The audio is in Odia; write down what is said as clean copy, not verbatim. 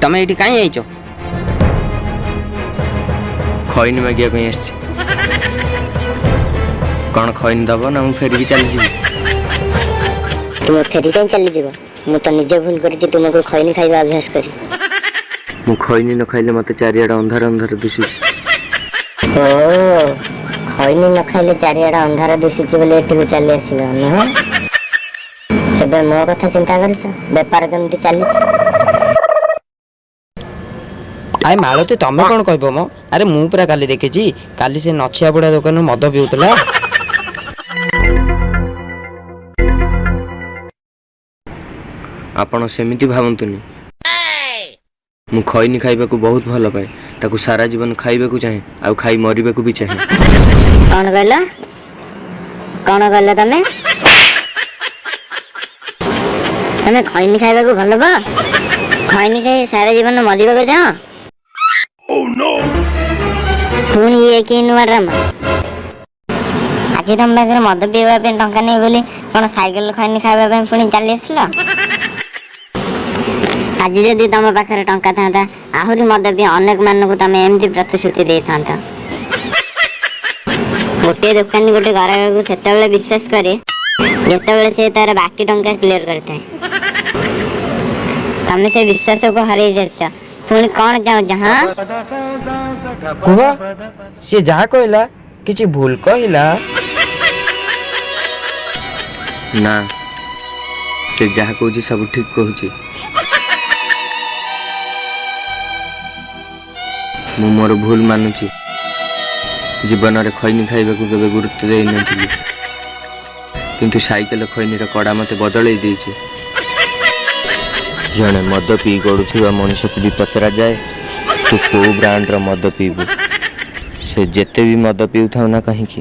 ତମେ ଏଇଠି କାହିଁ ଆଇଛ? ଖଇନି ମାଗିବା ପାଇଁ ଆସିଛି। କ'ଣ ଖଇନି ଦବ ନା ମୁଁ ଫେରିକି ଚାଲିଯିବି? ତୁମେ ଫେରି କାହିଁ ଚାଲିଯିବ? ମୁଁ ତ ନିଜେ ଭୁଲ କରିଛି ତୁମକୁ ଖଇନି ଖାଇବା ଅଭ୍ୟାସ କରି। ମୁଁ ଖଇନି ନ ଖାଇଲେ ମୋତେ ଚାରିଆଡ଼େ ଅନ୍ଧାର ଅନ୍ଧାର ଦିଶୁଛି। ଓ, ଖଇନି ନ ଖାଇଲେ ଚାରିଆଡ଼େ ଅନ୍ଧାର ଦିଶୁଛି ବୋଲି ଏଠିକୁ ଚାଲି ଆସିଲ ନୁହେଁ? ଏବେ ମୋ କଥା ଚିନ୍ତା କରୁଛ, ବେପାର କେମିତି ଚାଲିଛି? ଆରେ ମାଳତୀ, ତମେ କ'ଣ କହିବ ମ? ଆରେ ମୁଁ ପୁରା କାଲି ଦେଖିଛି, କାଲି ସେ ନଛିଆ ବୁଢ଼ା ଦୋକାନରୁ ମଦ ପିଉଥିଲା। ଆପଣ ସେମିତି ଭାବନ୍ତୁନି, ମୁଁ ଖଇନି ଖାଇବାକୁ ବହୁତ ଭଲ ପାଏ। ତାକୁ ସାରା ଜୀବନ ଖାଇବାକୁ ଚାହେଁ ଆଉ ଖାଇ ମରିବାକୁ ବି ଚାହେଁ। କ'ଣ କହିଲ? କ'ଣ କହିଲ? ତମେ ତମେ ଖଇନି ଖାଇବାକୁ ଭଲ ପାଅ? ଖଇନି ଖାଇ ସାରା ଜୀବନ ମରିବାକୁ ଚାହଁ? ପୁଣି ଇଏ କି ନୂଆ ଡ୍ରାମା? ଆଜି ତମ ପାଖରେ ମଦ ପିଇବା ପାଇଁ ଟଙ୍କା ନେଇ ବୋଲି କ'ଣ ସାଇକେଲ ଖଇନି ଖାଇବା ପାଇଁ ପୁଣି ଚାଲି ଆସିଲ? ଆଜି ଯଦି ତମ ପାଖରେ ଟଙ୍କା ଥାନ୍ତା, ଆହୁରି ମଦ ପିଇ ଅନେକ ମାନଙ୍କୁ ତମେ ଏମିତି ପ୍ରତିଶ୍ରୁତି ଦେଇଥାନ୍ତ। ଗୋଟିଏ ଦୋକାନୀ ଗୋଟେ ଗ୍ରାହକକୁ ସେତେବେଳେ ବିଶ୍ୱାସ କରେ ଯେତେବେଳେ ସେ ତାର ବାକି ଟଙ୍କା କ୍ଲିୟର କରିଥାଏ। ତମେ ସେ ବିଶ୍ୱାସକୁ ହରେଇ ଯାଇଛ, ପୁଣି କ'ଣ ଚାହୁଁଛ? ହଁ କୁହ, ସିଏ ଯାହା କହିଲା କିଛି ଭୁଲ କହିଲା? ନା, ସେ ଯାହା କହୁଛି ସବୁ ଠିକ କହୁଛି। ମୁଁ ମୋର ଭୁଲ ମାନୁଛି। ଜୀବନରେ ଖଇନି ଖାଇବାକୁ କେବେ ଗୁରୁତ୍ୱ ଦେଇନଥିଲି, କିନ୍ତୁ ସାଇକେଲ ଖଇନିର କଡ଼ା ମୋତେ ବଦଳେଇ ଦେଇଛି। ଜଣେ ମଦ ପିଇ ଗଡ଼ୁଥିବା ମଣିଷକୁ ବି ପଚରାଯାଏ, ତୁ କେଉଁ ବ୍ରାଣ୍ଡର ମଦ ପିଇବୁ? ସେ ଯେତେ ବି ମଦ ପିଉଥାଉ ନା କାହିଁକି,